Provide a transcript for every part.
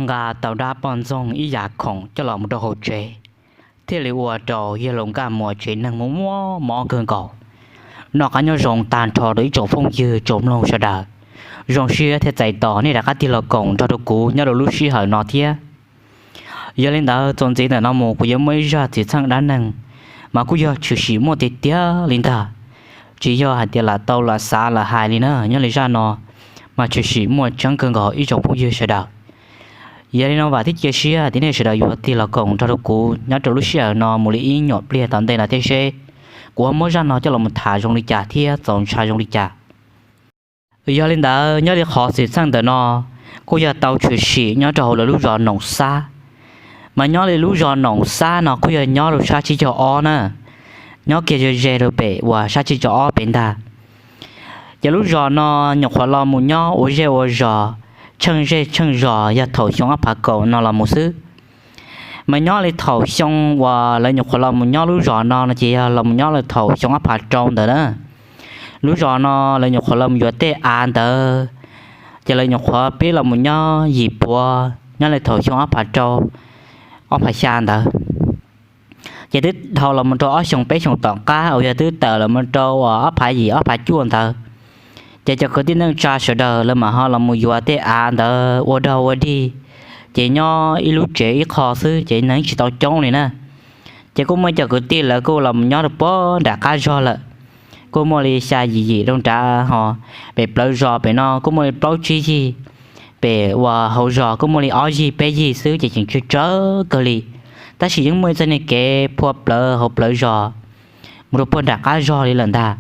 nqa tau dab poj ntxoog ib yam khoom coj los mus rau hauv tsev, thiaj li ua rau yawg laus Nkaj Muas tsev neeg muaj muaj mob kawg nkaus. Noj qab nyob zoo tag nrho rau ib tsoom phooj ywg tsoom mloog sawv daws. Zoo siab thiab txais tos nej rov qab tig los koom nrog rau kuv nyob rau lub sij hawm no thiab. Yog li ntawd txuas ntxiv ntawm no mus kuv yuav muaj ib zaj txwm txheej dab neeg, mas kuj yog tshwm sim muaj tiag tiag li ntag. Tsis yog hais tias lam tau lam xav lam hais li na, nyob li zaj no mas tshwm sim muaj tseeb kawg nkaus ib tsoom phooj ywg sawv daws. Yog li no vam thiab cia siab tias nej sawv daws yuav tig los koom nrog rau kuv nyob rau lub sij hawm no mus li ib nyuam pliag tom ntej no thiab seb kuv ho muab zaj no coj los mus tham zoo li cas thiab txaus ntshai zoo li cas. Yog li ntawd nyob li qhov txwm txheej ntawm no kuj yog tau tshwm sim nyob rau hauv lawv lub zos Noom Xab. Mas nyob li lub zos Noom Xab no kuj yog nyob rau sab tsib caug ob na, nyob kiag ze ze rau pem uas sab tsib caug ob pem ntag. Ces lub zos no nyuam qhuav los mus nyob ua zej ua zos, tsheej zej tsheej zos yog thaum xyoo ob phav kaum no los mus xwb. Mas nyob li thaum xyoo uas lawv nyuam qhuav los mus nyob lub zos no no ces yog los mus nyob li thaum xyoo ob phav rau ntawd na. Lub zos no lawv nyuam qhuav los mus yuav tej av ntawd, ces lawv nyuam qhuav pib los mus nyob yim puav nyob li thaum xyoo ob phav rau, ob phav xya ntawd. Ces twb dhau los mus rau ob xyoos peb xyoos tom qab uas yog twb tawm los mus rau uas ob phav yim ob phav cuaj ntawd, ces cov kwv tij neej tsa sawv daws lawv mam ho los mus yuav tej av ntawd ua dog ua dig, ces nyob ib lub tsev ib qho xwb ces neeg tsis tau coob li na. Ces kuj muaj cov kwv tij lawv kuj los mus nyob rau puag nram qab zog lawm, kuj muaj li xya yim yim rau nrad ho. Pem plawv zos pem no kuj muaj li plaub tsib yig, pem uas hauv zos kuj muaj li ob yig peb yig xwb ces tseem tsawg tsawg kawg li. Tab sis yeej muaj ib txoj niag kev phua plawv hauv plawv zos mus rau puag nram qab zog li lawm ntag.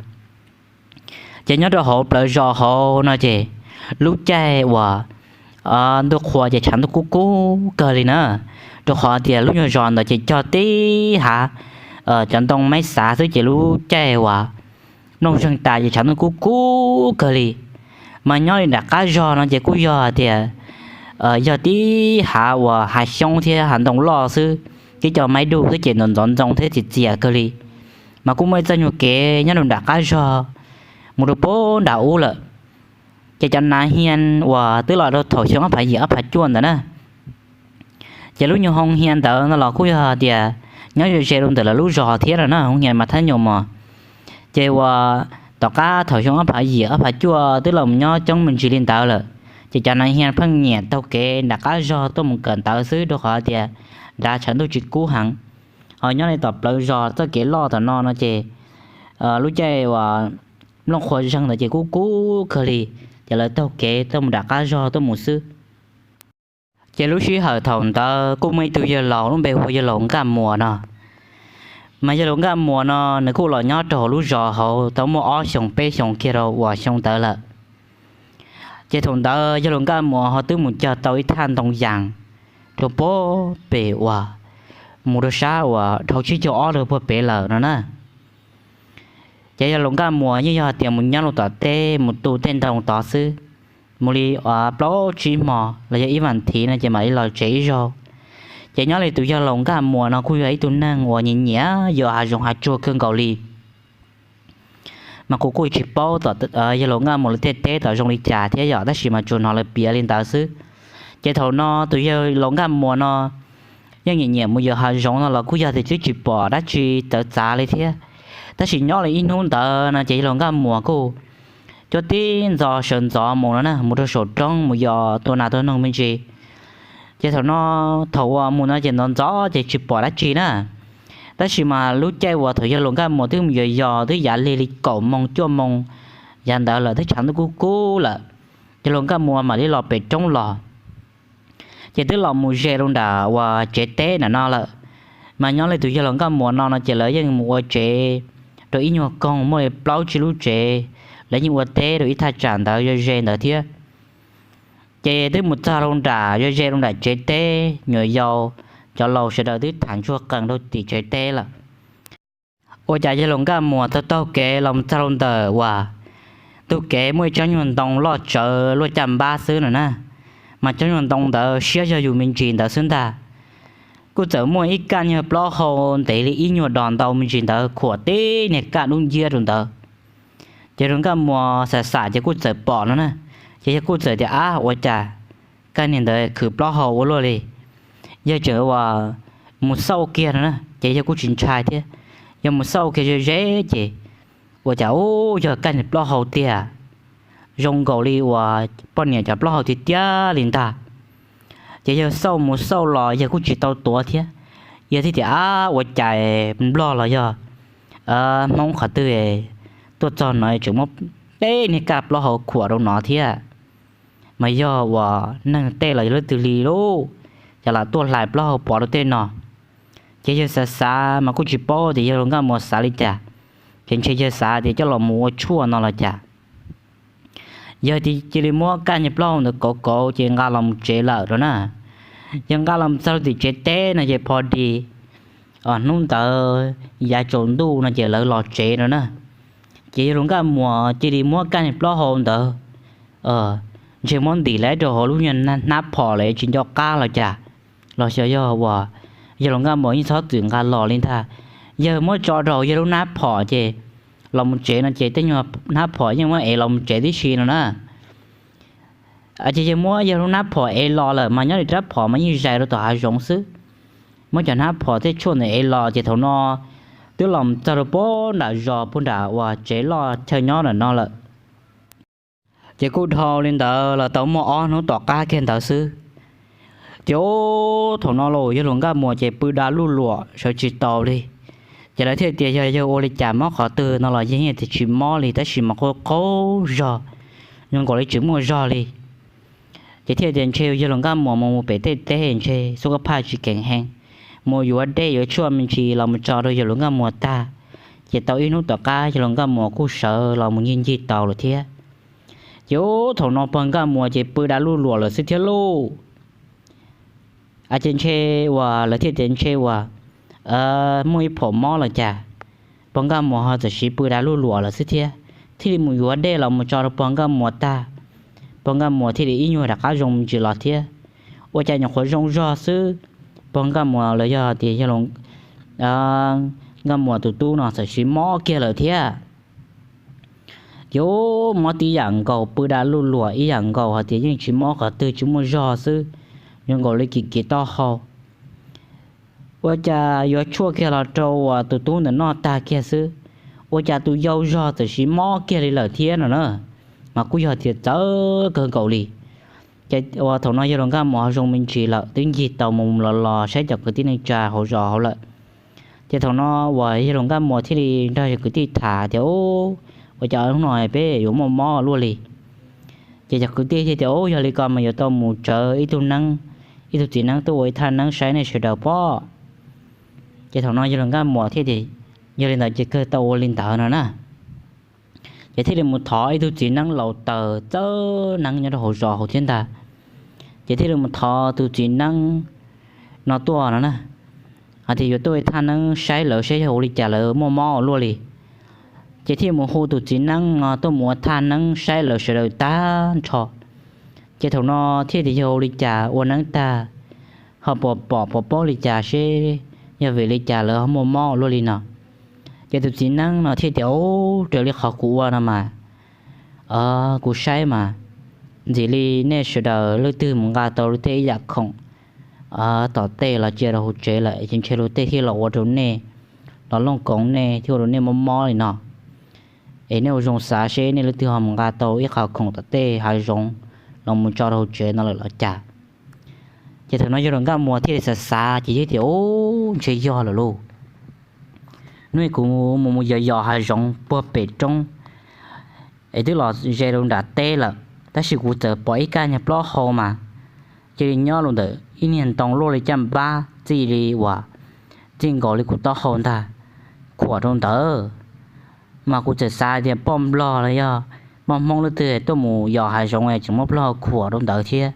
Ces nyob rau hauv plawv zos hauv no ces lub caij uas ntuj qhua ces tshav ntuj kub kub kawg li na, rau qhov tias lub nyuag zos ntawd ces cog tib hav cov ntoo maib xav xwb ces lub caij uas mloog zeeg tas ces tshav ntuj kub kub kawg li. Mas nyob li nram qab zog no ces kuj yog tias yog tib hav uas hav xyoob thiab hav ntoo loj xwb, tib co maib duj xwb ces ntxov ntxov ntxoo thiab txias txias kawg li. Mas kuj muaj ib txoj nyuag kev nyob rau nram qab zog mus rau puag nram ub lawm. Ces cov nav hia uas twb los rau thaum xyoo ob phav yim ob phav cuaj ntawd na, ces lub nyuag hoo hia ntawd no los kuj yog tias nyob ze ze rau ntawm lawv lub zos thiab no na, hoo hia mas thab nyuam mos. Ces uas tom qab thaum xyoo ob phav yim ob phav cuaj twb los mus nyob coob me ntsis li ntawd lawm, ces cov nav hia pheej nyiam taug kev nram qab zog tuaj mus kawm ntawv xwb rau qhov tias nrad tshav ntuj tsis kub heev. Ho nyob li tom plawv zos txoj kev loj tom no no ces lub caij uas mloog qhua zeeg ntawd ces kub kub kawg li, ces lawv taug kev tuaj mus nram qab zog tuaj mus xwb. Ces lub sij hawm thaum ntawd kuj muaj ib tug yawg laus lub npe hu ua yawg laus Nkaj Muas no. Mas yawg laus Nkaj Muas no nws kuj los nyob rau hauv lub zos hauv tau muaj ob xyoos peb xyoos kiag rau uas xyoo ntawd lawm. Ces thaum ntawd yawg laus Nkaj Muas ho twb mus cog tau ib thaj ntoo yas rau puag pem uas mus rau sab uas dhau tsib caug ob rau puag pem lawm no na. Ces yawg laus Nkaj Muas yeej yog hais tias mus nyob rau tom teb mus tu tej ntoo tod xwb, mus li plaub tsib hmo los yog ib vas thiv no ces mam li los tsev ib zaug. Ces nyob li tus yawg laus Nkaj Muas no kuj yog ib tug neeg uas nyiam nyiam yos hav zoov hav tsuag kawg nkaus li. Mas kuv kuj tsis paub tom yawg laus Nkaj Muas lawv tej teb tom zoo li cas thiab yom, tab sis mas tsuas hnov lawv piav li ntawd xwb. Ces thaum no tus yawg laus Nkaj Muas no yeej nyiam nyiam mus yos hav zoov no los kuj yog tias twb tsis pom dab tsi txawv txav li thiab. Tab sis nyob li ib hnub ntawd no ces yawg laus Nkaj Muas kuj cuab tib ntxo sawv ntxov mus no na, mus rau saum roob mus yos tua nas tua noog me ntsis. Ces thaum no, thaum uas mus no ces ntxov ntxov ces tsis pom dab tsi na. Tab sis mas lub caij uas thaum yawg laus Nkaj Muas twb mus yos yos twb yav lig li kaum moo cuaj moo yav ntawd lawm twb tshav ntuj kub kub lawm, yawg laus Nkaj Muas mam li los pem roob los. Ces twb los mus ze rau nram uas tsev teb nram no lawm. Mas nyob li tus yawg laus Nkaj Muas no no ces lawv yeej mus ua tsev rau ib nyuag koog muaj li plaub tsib lub tsev, lawv yeej ua teb rau ib thaj tsam ntawd ze ze ntawd thiab. Ces twb mus txog rau nram ze ze rau nram tsev teb, nyuam yaus cov laus sawv daws twb tham ntsuag qees rau tim tsev teb lawm. Ua cas yawg laus Nkaj Muas taug taug kev los mus txog rau ntawm uas ntug kev muaj ib tsob nyuag ntoo loj tsawv luaj caj npab xwb no na. Mas tsob nyuag ntoo ntawd siab yog yus me ntsis ntawd xwb ntag. Kuj txawm muaj ib kaj nyuag plaub hau ntev li ib nyuag dos ntau me ntsis ntawd khuam tib niag kaj dub nciab rau ntawd. Ces yawg laus Nkaj Muas xam xam ces kuj txawm pom no na. Ces yawg kuj txawm tias, Ab, ua cas kaj niag ntawd khwv plaub hau ua luaj li. Yawg tseem ua mus xauj kiag no na ces yawg kuj tsis ntshai thiab. Yawg mus xauj kiag ze ze ces ua cas ub yog kaj niag plaub hau tiag, zoo nkaus li uas poj niam cov plaub hau tiag tiag li ntag. Ces yawg xauj mus xauj los yawg kuj tsis tau tuav thiab. Yawg thiaj tias ab ua cas nplog los yog hmoob qhov twg tuaj txog no tseem muab peb niag kaj plaub hau khuam rau no thiab, mas yog uas neeg tej los yog leej twg li lauj, cas lam tuaj hlais plaub hau pov rau tej no. Ces yawg xav xav mas kuj tsis paub tias yawg hluas nkaj muas xav li cas, ces ntshe yawg xav tias coj los mus ua tshuaj no los cas. Yawg cia li muab kaj niag plaub hau ntawd kauv kauv ces nqa los mus tsev lawm no na. Yawg nqa los txog rau tim tsev teb no ces pho di hnub ntawd yav tsaus ntuj no ces lawv los tsev no na. Ces yawg hluas nkaj muas cia li muab kaj niag plaub hau ntawd ntshe muab ntim lawm rau hauv lub nyuag hnab phom lawm tsis nco qab los cas, los xyov yog uas yawg hluas nkaj muas yeej txhob txwm nqa los li ntag. Yawg muab tso rau hauv yawg lub hnab phom ces los mus tsev no ces tej nyuag hnab phom yeej muab ev los mus tsev tib si no na. Ces yawg muab yawg lub hnab phom ev los lawm mas nyob li rab phom mas yeej zais rau tom hav zoov xwb. Muab cov hnab phom tej tshuaj ntawd ev los ces thaum no twb los txog rau puag nram zos puag nram uas tsev loj chaw nyob ntawm no lawm. Ces kuj dhau li ntawd los tau muaj ob hnub tom qab kiag ntawd xwb. Ces ub thaum no los yawg hluas nkaj muas ces pw da luj luam sawv tsis taus li. Ces lawv thiaj tias yog yawg ua li cas mob qhov twg no los yawg yeej tias tsis mob li tab sis mas qaug qaug zog, zoo nkaus li tsis muaj zog li. Ces thiaj tias ntshe yawg hluas nkaj muas mus mus pem tej teb ntshe xub kab phaj tsis keev heev, mus yuav dej yuav tshuaj me ntsis los mus tso rau yawg hluas nkaj muas tag. Ces tau ib hnub tom qab yawg hluas nkaj muas kuj sawv los mus ncig ncig taus lawm thiab. Ces ub thaum no pog nkaj muas ces pw da luj luam lawm xwb thiab lauj. Ces ntshe uas lawv thiaj tias ntshe uas muaj ib phaum mob los cas, pog nkaj muas ho txawm siv pw da luj luam lawm xwb thiab. Thiaj li mus yuav dej los mus tso rau pog nkaj muas tag, pog nkaj muas thiaj li ib nyuag rov qab zoo me ntsis los thiab. Ua cas nyuam qhuav zoo zog xwb, pog nkaj muas los yog tias yawg nkaj muas tus tub no txawm siv mob kiag lawm thiab. Ces ub mob tib yam nkaus, pw da luj luam ib yam nkaus hais tias yeej tsis mob qhov twg tsis muaj zog xwb, zoo nkaus li kiv kiv taub hau. Ua cas yuav tshuaj kiag los rau uas tus tub ntawm noj tag kiag xwb, ua cas tus yau zog txawm siv mob kiag li lawm thiab no na. Mas kuj yog tias txawv kawg nkaus li. Ces uas thaum no yawg hluas nkaj muas ho zoo me ntsis lawm twb ncig tau mus los los saib cov kwv tij neej tsa hauv zos hauv lawm. Ces thaum no uas yawg hluas nkaj muas thiaj li nrog yawg kwv tij tham tias ub, ua cas hnub no peb yuav muaj mob luaj li. Ces cov kwv tij thiaj tias ub yog li ko mas yuav tau mus tsawv ib tug neeb, ib tug txiv neeb tuaj ua ib thaj neeb saib nej sawv daws pob. Ces thaum no yawg hluas nkaj muas thiaj tias yog li ntawd ces kawg tau ua li ntawd no na. Ces thiaj li mus thov ib tug txiv neeb laus taws txawj neeb nyob rau hauv zos hauv thiab ntag. Ces thiaj li mus thov tus txiv neeb no tuaj no na, hais tias yuav tuaj ua thaj neeb saib lawv saib yog ua li cas lawv muaj mob ua luaj li. Ces thiaj mus hu tus txiv neeb no tuaj mus ua thaj neeb saib lawv sawv daws tag nrho. Ces thaum no thiaj tias yog ua li cas ua neeb tag ho puas pom puas paub li cas seb yog vim li cas lawv ho muaj mob ua luaj li no. Ces tus txiv neeb no thiaj tias ub, raws li qhov kuv ua no mas, kuv saib mas ntxim li nej sawv daws leej twg mus nqa tau luag tej ib yam khoom tom tej los cia rau hauv tsev lawm ces ntshe luag tej thiaj los ua rau nej, los looj koov nej thiaj ua rau nej mob mob li no. Es nej ua zoo xav seb nej leej twg ho mus nqa tau ib qho khoom tom tej hav zoov los mus tso rau hauv tsev no lawm los cas. Ces thaum no yawg hluas nkaj muas thiaj li xav xav ces yawg tias ub, ntshe yog lawm lauj. Hnub kuv mus mus yos yos hav zoov puag pem roob es twb los ze rau nram teb lawm, tab sis kuv txawm pom ib kaj niag plaub hau mas cia li nyob rau ntawm ib niag ntoo luaj li caj npab txij li uas txij nkaus li kuv taub hau ntag, khuam rau ntawd. Mas kuv txawm xav tias poj nplog los yog poj hmoob leej twg tuaj mus yos hav zoov es tseem muab plaub hau khuam rau ntawd thiab,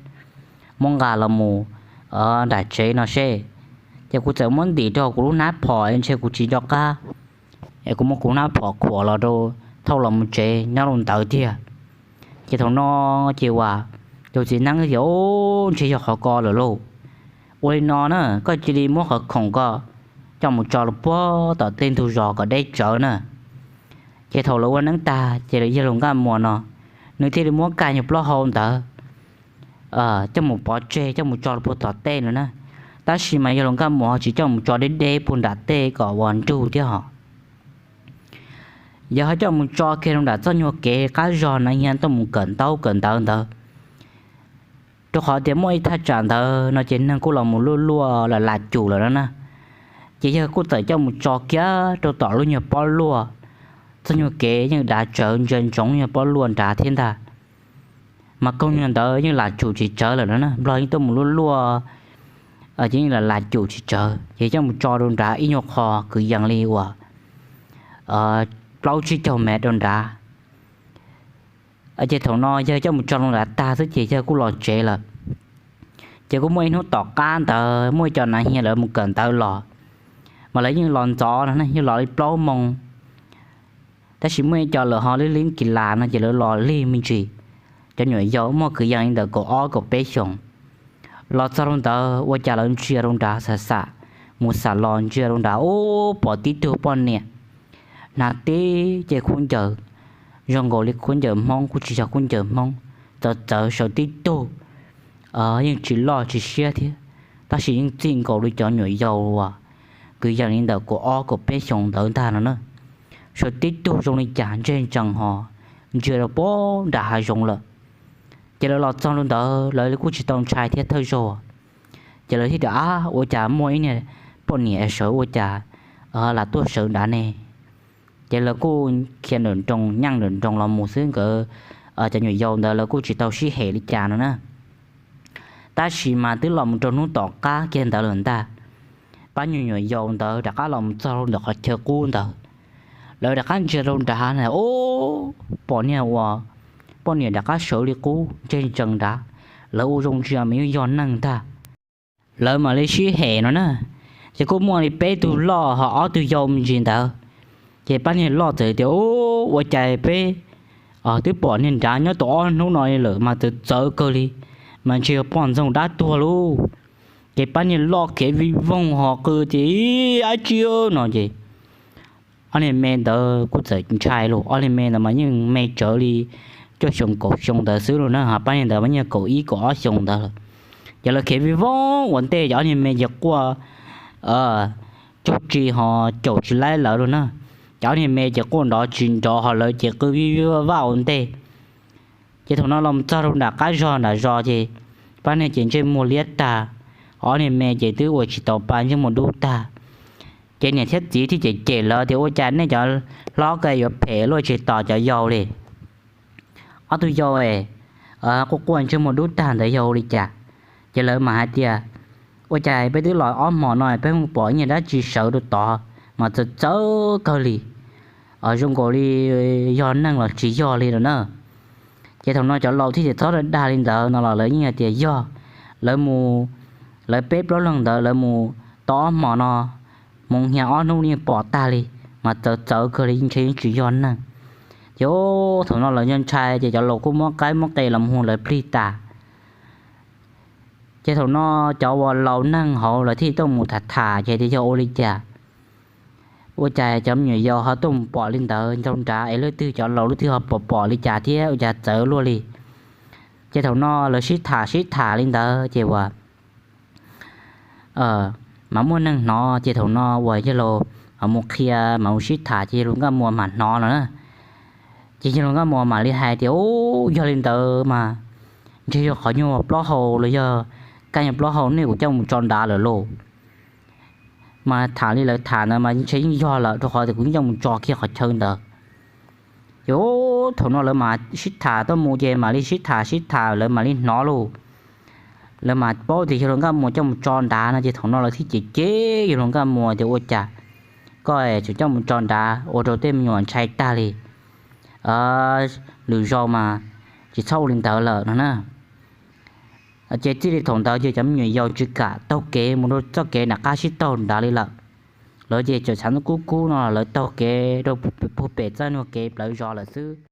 muab nqa los mus nram tsev no seb. Ces kuv txawm muab ntim rau kuv lub hnab phom es ntshe kuv tsis nco qab, es kuv muab kuv hnab phom khuam los rau thauj los mus tsev nyob rau ntawd tiag. Ces thaum no ces uas tus txiv neeb tias ub, ntshe yog qhov ko lawm lauj. Ua li no na, koj cia li muab qhov khoom ko coj mus tso rau puag tom tej ntug zos kom deb tsawv na. Ces thaum lawv ua neeb tag ces yawg hluas nkaj muas no nws thiaj li muab kaj niag plaub hau ntawd coj mus pov tseg, coj mus tso rau puag tom tej no na. Tab sis mas yawg laus Nkaj Muas ho tsis coj mus tso deb deb puag nram tej kom uas nrug thiab hos. Yawg ho coj mus tso kiag rau nram txoj nyuag kev qab zog na, yog tuaj mus kawm ntaub kawm ntawv ntawd. Rau qhov tias muaj ib thaj tsam ntawd no ces neeg kuj los mus luaj luaj lam lam cum lawm no na. Ces yawg kuj txawm coj mus tso kiag rau tom lub nyuag pob luaj. Txoj nyuag kev yeej dav tsawv ntsia ntsoov nyuag pob luaj nrad thiab ntag. Mas koog nyuag ntawd yeej lam cum tsis tsawv lawm no na, nplog yeej tuaj mus luaj luaj, ces yeej lam lam cum tsis tsawv, ces coj mus tso rau nrad ib nyuag qho kwv yees li uas plaub tsib caug mev rau nrad. Ces thaum no yawg coj mus tso rau nrad tag xwb ces yawg kuj los tsev lawm. Ces kuj muaj ib hnub tom qab ntawd muaj ib co nav hias lawv mus kawm ntawv los, mas lawv yeej los ntxov no, yeej los li plaub moo. Tab sis muaj ib co lawv ho lib lib kis las no ces lawv los lig me ntsis. Cov nyuam yaus muaj kwv yees li ntawm kaum ob kaum peb xyoos. Los txog rau ntawd ua cas lawv ntsia rau nrad xam xam, mus xam los ntsia rau nrad ub pom tib tug poj niam hnav tib ce khaub ncaws, zoo nkaus li khaub ncaws Hmoob kuj tsis yog khaub ncaws Hmoob, txawv txawv sawv tib tug, yeej tsis loj tsis siab thiab, tab sis yeej txij nkaus li cov nyuam yaus uas kwv yees li ntawm kaum ob kaum peb xyoos ntawd ntag no na. Sawv tib tug zoo li cas ntseg ntsees hos ntsia rau puag nram hav zoov lawm. Ces lawv los txog rau ntawd lawv kuj tsis tau ntshai thiab thawj zaug. Ces lawv thiaj tias, ab, ua cas muaj ib niag poj niam sawv ua cas lam tuaj sawv nrad ne? Ces lawv kuj khiav nrawm nroos nyeej nrawm nroos los mus xwb, nkawd cov nyuam yaus ntawd lawv kuj tsis tau sib hem li cas no na. Tab sis mas twb los mus rau hnub tom qab kiag ntawd lawm ntag, pab nyuag nyuam yaus ntawd rov qab los mus txog rau ntawm qhov chaw qub ntawd. Lawv rov qab ntsia rau nrad na, ub, pom niag uas poj niam rov qab sawv li qub ntseg ntsees nrad. Lawv ua zoo ntsia mas yeej yog neeg ntag. Lawv mam li sib hem no na. Ces kuj muaj li peb tug loj ho ob tug yau me ntsis ntawd. Ces pab niag loj txawm tias, ub, ua cas peb twb pom niag nrad nyob tau ob hnub no li lawm mas txawv txawv kawg li, mas ntshe yog poj ntxoog dab tuag lauj. Ces pab niag loj khiav vij voog hos qw tias, ib, dab tsi no ces ob niag me ntawd kuj txawm ntshai lauj. Ob niag me ntawd mas yeej me tsawv li cuaj xyoo kaum xyoo ntawd xwb lauj na, ho pab niag ntawd mas yeej kaum ib kaum ob xyoo ntawd lawm. Ces lawv khiav vij voog ua ntej ces ob niag me ces quaj tsuj tsi ho caum tsis laib lawv lauj na. Ces ob niag me ces quaj nrov tsis nrov ho lawv ces qw vij vij vaj vaj ua ntej. Ces thaum no los txog rau nram qab zog nram zos ces pab niag ces ntsej muag liab tag, ob niag me ces twb ua tsis tau pa ntsej muag dub tag. Ces niam thiab txiv thiaj cem cem lawv tias, ua cas nej cov hlob ko yuav phem luaj tsis tos cov yau li. Ob tug yau quaj quaj ntsej muag dub tag ntawd yog ua li cas? Ces lawv mas hais tias, ua cas peb twb los ob hmo no peb mus pom ib niag dab tsi sawv rau tod mas txawv txawv kawg li, zoo nkaus li yog neeg los tsis yog li no na. Ces thaum no cov laus thiaj tias txhob dag li ntawd no los lawv yeej hais tias yog. Lawv mus, lawv peb plaub leeg ntawd lawv mus tau ob hmo no, hmoov hia ob hnub yeej pom tag li, mas txawv txawv kawg li ntshe yeej tsis yog neeg. Ces thaum no lawv ntshai ces cov laus kuj muab qaib muab qe los hu lawv plig tas. Ces thaum no cov uas laus neeg hauv lawv thiaj tuaj mus tham tham ces tias yog ua li cas, ua cas cov me nyuam yaus ho tuaj mus pom li ntawd rau nrad es leej twg cov laus leej twg ho pom pom li cas thiab ua cas txawv luaj li. Ces thaum no lawv sib tham sib tham li ntawd ces uas mas muaj neeg hnov ces thaum no uas yawg laus mus qhia mas mus sib tham ces yawg laus Nkaj Muas mam hnov no na. Ces yawg laus Nkaj Muas mam li hais tias, ub, yog li ntawd mas ntshe yog qhov nyuag plaub hau los yog kab nyuag plaub hau nej kuv coj mus tso nrad lawm lauj. Mas tham li lawv tham ntawd mas ntshe yeej yog lawm rau qhov tias kuv yeej coj mus tso kiag qhov chaw ntawd. Ces thaum no lawv mam sib tham tuaj mus ces mam li sib tham sib tham lawv mam li hnov lauj. Lawv mas paub tias yawg laus Nkaj Muas coj mus tso nrad no ces thaum no lawv thiaj cem cem yawg laus Nkaj Muas tias ua cas koj tseem coj mus tso nrad ua rau tej me nyuam ntshai tag li. Lwm zaus mas tsis txhob ua li ntawd lawm no na. Ces txij li thaum ntawd ces cov me nyuam yaus tsis kam taug kev mus rau txoj kev nram qab sib taug nrad li lawm. Lawv ces tseem xav ntub kub kub no lawv taug kev rau puag pem txoj nyuag kev plawv zos lawm xwb.